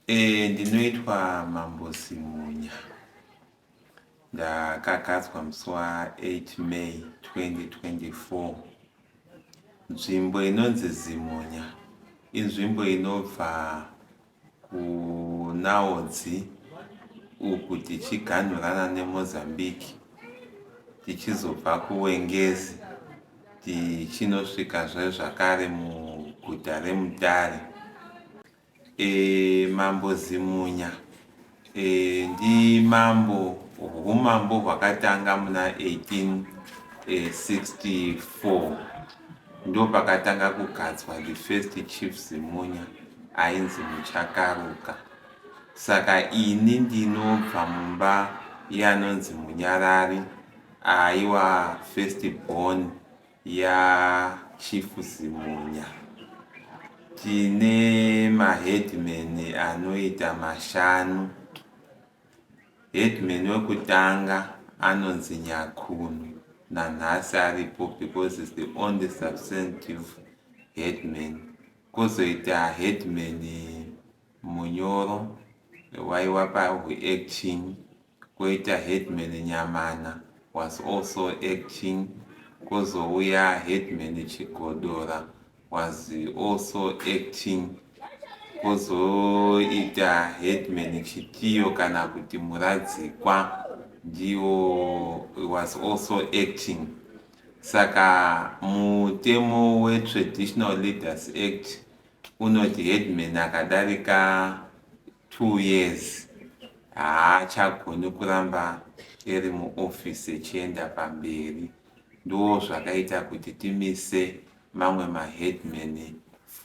Ndinoitwa Mambo Zimunya. Ndakagadzwa musi wa8 May 2024. Nzvimbo inonzi Zimunya inzvimbo inobva kuNaodzi uku tichiganhurana neMozambique, tichizobva kuWengezi tichinosvikazve zvakare muguta reMutare. Mambo Zimunya ndimambo, humambo hwakatanga muna 1864, ndopakatanga kugadzwa the first Chief Zimunya ainzi Muchakaruka. Saka ini ndinobva mumba yeanonzi Munyarari aiwa first born yaChief Zimunya. Tine maheadman anoita mashanu. Headman wekutanga anonzi Nyakunu, nanhasi aripo because is the only substantive headman. Kwozoita headman Munyoro waiwa pahuacting, kwoita headman Nyamana was also acting, kwozouya headman Chigodora was also acting, kwozoita headman Chitiyo kana kuti Muradzikwa ndiwo was also acting. Saka mutemo weTraditional Leaders Act unoti headman akadarika 2 years haachagoni kuramba iri muofisi echienda pamberi. Ndo zvakaita kuti timise mamwe maheadman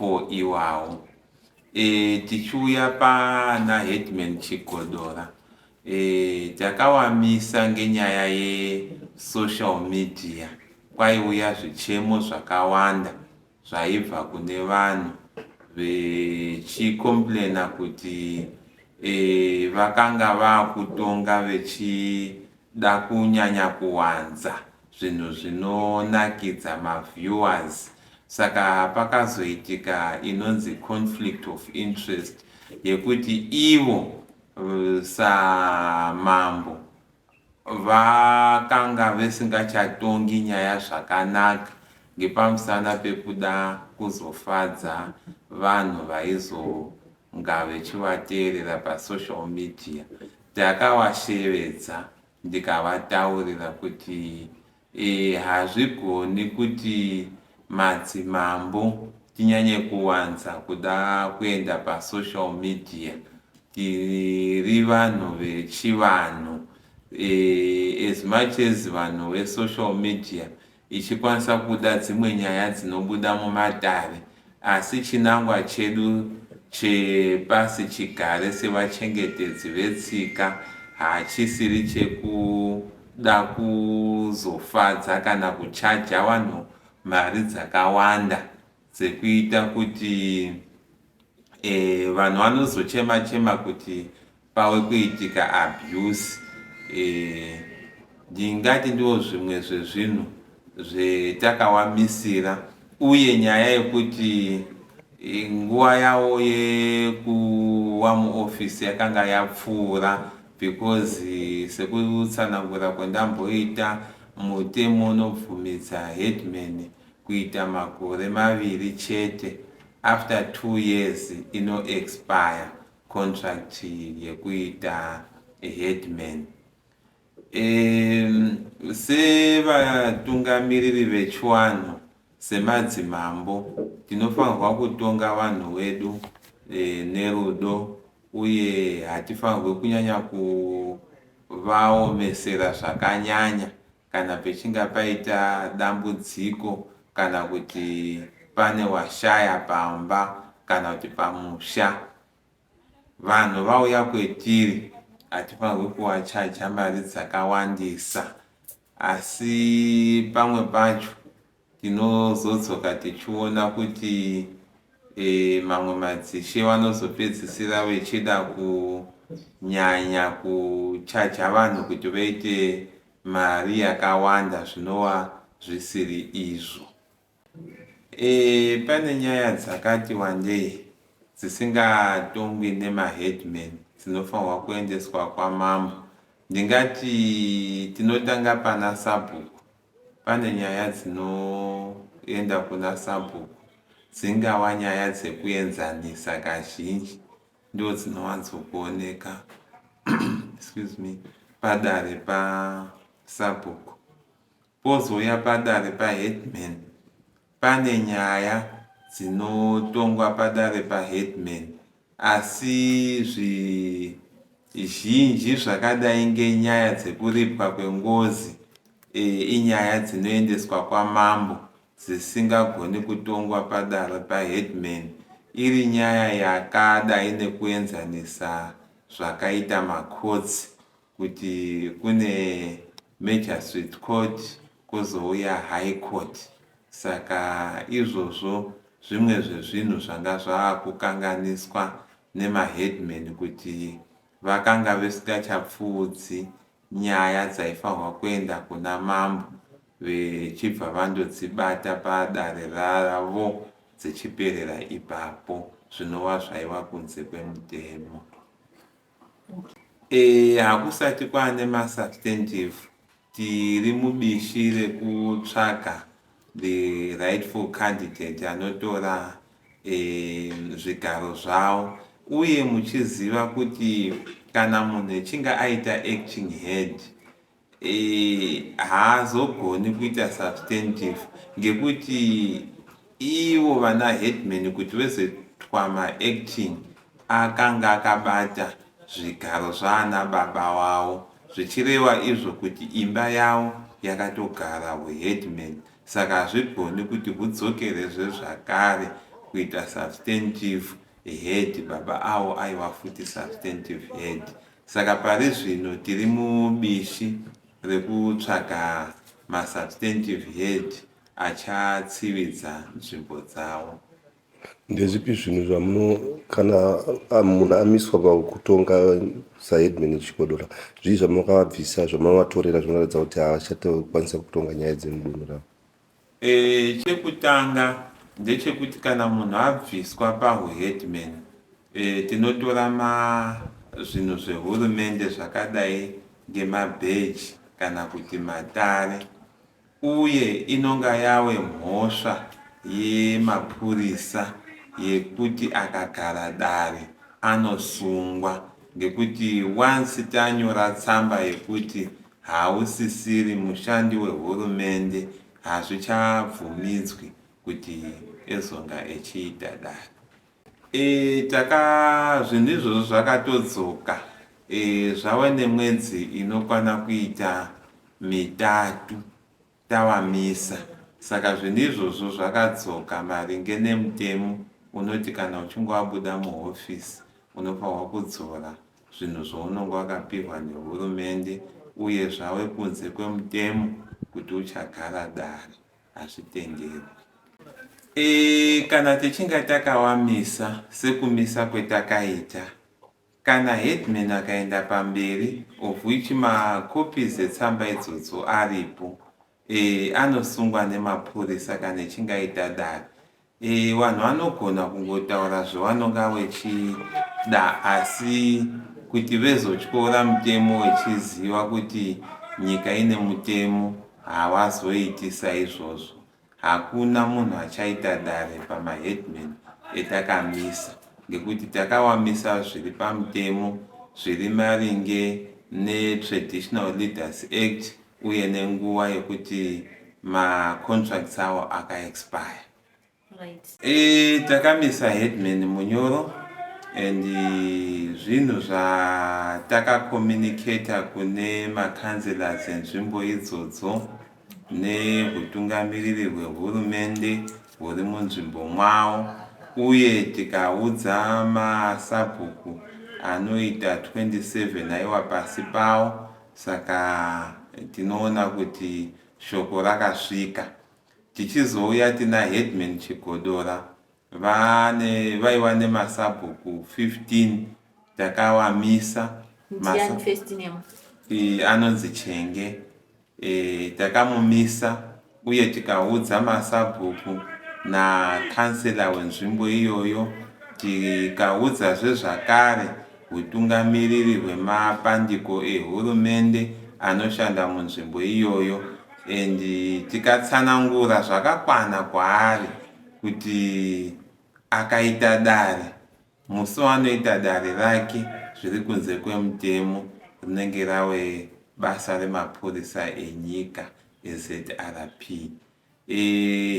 4 iwawo. Tichiuya pana headman Chigodora, takawamisa ngenyaya yesocial media. Kwaiuya zvichemo zvakawanda zvaibva kune vanhu vechicomplaina kuti vakanga vakutonga vechida kunyanya kuwanza zvinhu zvinonakidza maviewers. Saka pakazoitika inonzi conflict of interest yekuti ivo samambo vakanga vesingachatongi nyaya zvakanaka ngepamusana pekuda kuzofadza vanhu vaizonga vechivateerera pasocial media. Takavashevedza, ndikavataurira kuti hazvigoni kuti madzimambo tinyanye kuwanza kuda kuenda pasocial media. Tiri vanhu vechivanhu. As much as vanhu vesocial media ichikwanisa kuda dzimwe nyaya dzinobuda mumatare, asi chinangwa chedu chepasi chigare sevachengetedzi vetsika hachisiri chekuda kuzofadza kana kuchaja vanhu mari dzakawanda dzekuita kuti vanhu vanozochema chema kuti pave kuitika abuse. Ndingati ndo zvimwe zvezvinhu zvetakawamisira, uye nyaya yekuti nguva yavo yekuva muofisi yakanga yapfuura, because sekutsanangura kwandamboita, mutemo unobvumidza headman kuita makore 2 chete. After 2 years ino expire contract yekuita headman. Sevatungamiriri vechivanhu, semadzimambo, tinofanirwa kutonga vanhu vedu nerudo, uye hatifanirwi kunyanya kuvaomesera zvakanyanya kana pechinge paita dambudziko kana kuti pane washaya pamba kana kuti pamusha. Vanhu vauya kwetiri, hatifanirwi kuvachaja mari dzakawandisa, asi pamwe pacho tinozodzoka tichiona kuti mamwe madzishe vanozopedzisira vechida kunyanya kuchaja vanhu kuti vaite mari yakawanda, zvinova zvisiri izvo. Pane nyaya dzakati wandei. dzisingatongwi nemaheadman dzinofanirwa kuendeswa kwamambo. Ndingati tinotanga pana sabhuku. Pane nyaya dzinoenda kuna sabhuku dzingawa nyaya dzekuenzanisa kazhinji ndodzinowanzokuoneka excuse me, padare pasabhuku. Pozouya padare paheadman pane nyaya dzinotongwa padare paheadman asi zvizhinji zvakadai ngenyaya dzekuripwa kwengozi inyaya dzinoendeswa kwamambo dzisingagoni kutongwa padare paheadman iri nyaya yakadai nekuenzanisa zvakaita macourts kuti kune magistrate court kwozouya high court. Saka izvozvo zvimwe zvezvinhu zvanga zvaakukanganiswa nemaheadman kuti vakanga vasingachapfuudzi nyaya dzaifanirwa kuenda kuna mambo vechibva vandodzibata padare ravo dzichiperera ipapo zvinova zvaiva kunze kwemutemo. Hakusati kwaane masubstantive. Tiri mubishi rekutsvaga the rightful candidate anotora zvigaro zvavo uye muchiziva kuti kana munhu echinge aita acting head haazogoni kuita substantive ngekuti ivo vana headman kuti vezoitwa maacting akanga akabata zvigaro zvaana baba wavo zvichireva izvo kuti imba yavo yakatogara huheadman saka hazvigoni kuti hudzokerezve zvakare kuita substantive head baba avo aiwa futi substantive head. Saka pari zvino tiri mubishi rekutsvaga masubstantive head achatsividza nzvimbo dzavo. Ndezvipi zvinhu zvamuno kana munhu amiswa pakutonga saheadman Chigodora, zvii zvamakavabvisa zvamavatorera zvinoratidza kuti haachatokwanisa kutonga nyaya dzemudunhu ravo? Chekutanga ndechekuti kana munhu abviswa pahuheadman tinotora zvinhu zvehurumende zvakadai ngemabheji kana kuti matare uye inonga yave mhosva yemapurisa yekuti akagara dare anosungwa ngekuti once tanyora tsamba yekuti hausisiri mushandi wehurumende hazvichabvumidzwi kuti ezonga echiita dare. Taka zvinhu izvozvo zvakatodzoka zvave nemwedzi inokwana kuita mitatu tavamisa. Saka zvinhu izvozvo zvakadzoka maringe nemutemo unoti kana uchinge wabuda muhofisi unofanirwa kudzora zvinhu zvaunonge wakapihwa nehurumende uye zvave kunze kwemutemo kuti uchagara dare hazvitenderwi. Kana tichinge takawamisa sekumisa kwetakaita kana headman akaenda pamberi of which macopies etsamba idzodzo aripo anosungwa nemapurisa kana echinge aita dare. Vanhu vanogona kungotaura zvavanonga vechida asi kuti vezotyora mutemo vechiziva kuti nyika ine mutemo havazoiti saizvozvo. Hakuna munhu achaita dare pamaheadman etakamisa ngekuti takawamisa zviri pamutemo zviri maringe neTraditional Leaders Act uye nenguva yekuti macontracts avo akaexpire. Takamisa headman Munyoro and zvinhu zvatakakommunicata kune macouncillors enzvimbo idzodzo nehutungamiriri hwehurumende huri munzvimbo mwavo uye tikaudza masabhuku anoita 27 aiwa pasi pavo. Saka tinoona kuti shoko rakasvika. Tichizouya tina headman Chigodora vane vaiva nemasabhuku 15 takawamisa. Ndiani first name? Anonzi Chenge. Takamumisa uye tikaudza masabhuku nakansela wenzvimbo iyoyo. Tikaudzazve zvakare hutungamiriri hwemapandiko ehurumende anoshanda munzvimbo iyoyo and tikatsanangura zvakakwana kwaari kuti akaita dare musi waanoita dare rake zviri kunze kwemutemo rinenge rave basa remapurisa enyika eZRP. E,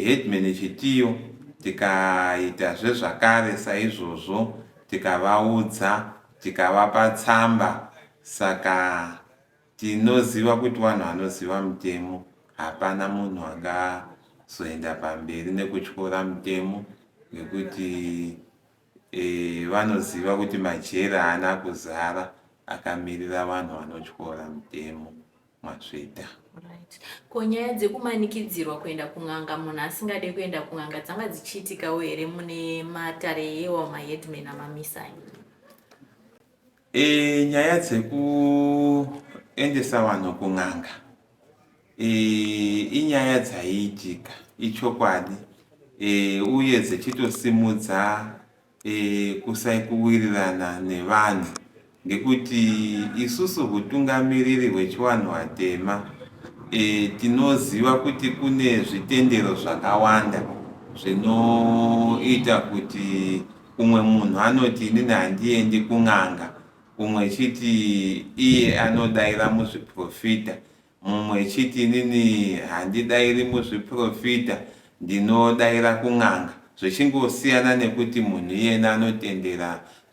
Headman Chitiyo tikaitazve zvakare saizvozvo tikavaudza tikavapa tsamba saka tinoziva kuti vanhu vanoziva mutemo hapana munhu angazoenda pamberi nekutyora mutemo ngekuti e, vanoziva kuti majeri haana kuzara akamirira vanhu vanotyora mutemo Mazvita. Right. Ko nyaya dzekumanikidzirwa kuenda kun'anga munhu asingade kuenda kun'anga dzanga dzichiitikawo here mune matare ewa maheadman amamisai? E, nyaya dzekuendesa vanhu kun'anga e, inyaya dzaiitika ichokwadi e, uye dzechitosimudza e, kusaikuwirirana nevanhu ngekuti isusu hutungamiriri hwechivanhu vatema e, tinoziva kuti kune zvitendero zvakawanda zvinoita kuti umwe munhu anoti inini handiendi kun'anga umwe echiti iye anodaira muzviprofita Mumwe echiti inini handidairi muzviprofita ndinodaira kun'anga zvichingosiyana nekuti munhu iyena anotendera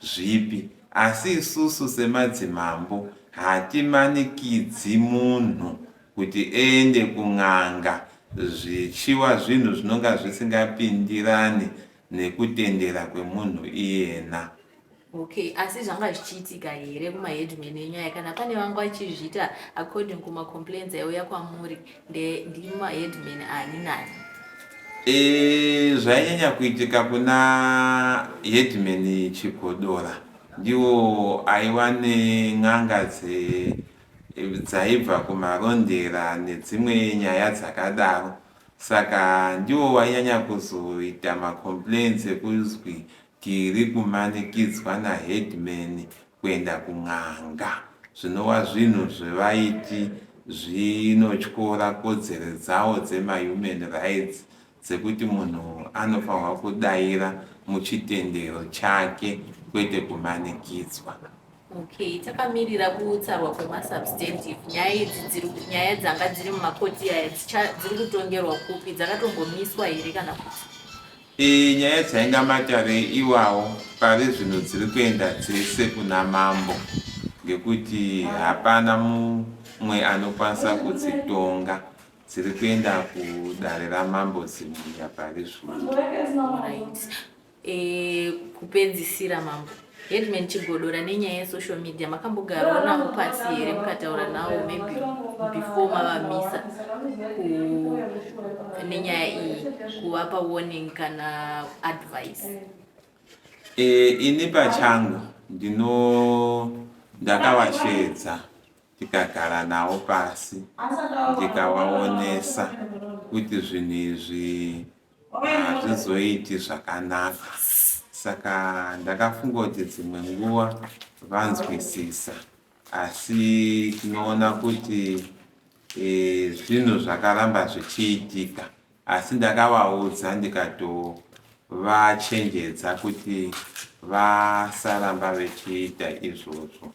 zvipi asi isusu semadzimambo hatimanikidzi munhu kuti eende kun'anga zvichiwa zvinhu zvinonga zvisingapindirani nekutendera kwemunhu iyena. Okay, asi zvanga zvichiitika here kumaheadman enyu aya kana pane vanga vachizviita according kumacomplaints aiuya kwamuri ndimaheadman ani nani? E, zvainyanya kuitika kuna headman Chigodora ndiwo aiwa nen'anga dzaibva kumarondera nedzimwe nyaya dzakadaro saka ndiwo wainyanya kuzoita macomplaints ekuzwi Tiri kumanikidzwa naheadman kuenda kun'anga zvinova zvinhu zvevaiti zvinotyora kodzero dzawo dzemahuman rights dzekuti munhu anofanirwa kudaira muchitendero chake kwete kumanikidzwa. Okay, takamirira kutsarwa kwemasubstantive nyaya idzi dziri nyaya dzanga dziri mumakoti aya dziri kutongerwa kupi dzakatombomiswa here kana kuti E, nyaya dzainga matare iwawo pari zvino dziri kuenda dzese kuna mambo ngekuti hapana mumwe anokwanisa kudzitonga dziri kuenda kudare ramambo Zimunya pari zvino. Right. E, kupedzisira mambo Headman Chigodora nenyaya yesocial media makambogarawo navo pasi here mukataura navo maybe before mavamisa nenyaya iyi kuvapa warning kana advice? E, ini pachangu ndino ndakavasheedza tikagara navo pasi ndikavaonesa kuti zvinhu izvi hazvizoiti zvakanaka saka ndakafunga kuti dzimwe nguva vanzwisisa asi tinoona kuti e, zvinhu zvakaramba zvichiitika asi ndakavaudza ndikatovachenjedza kuti vasaramba vechiita izvozvo.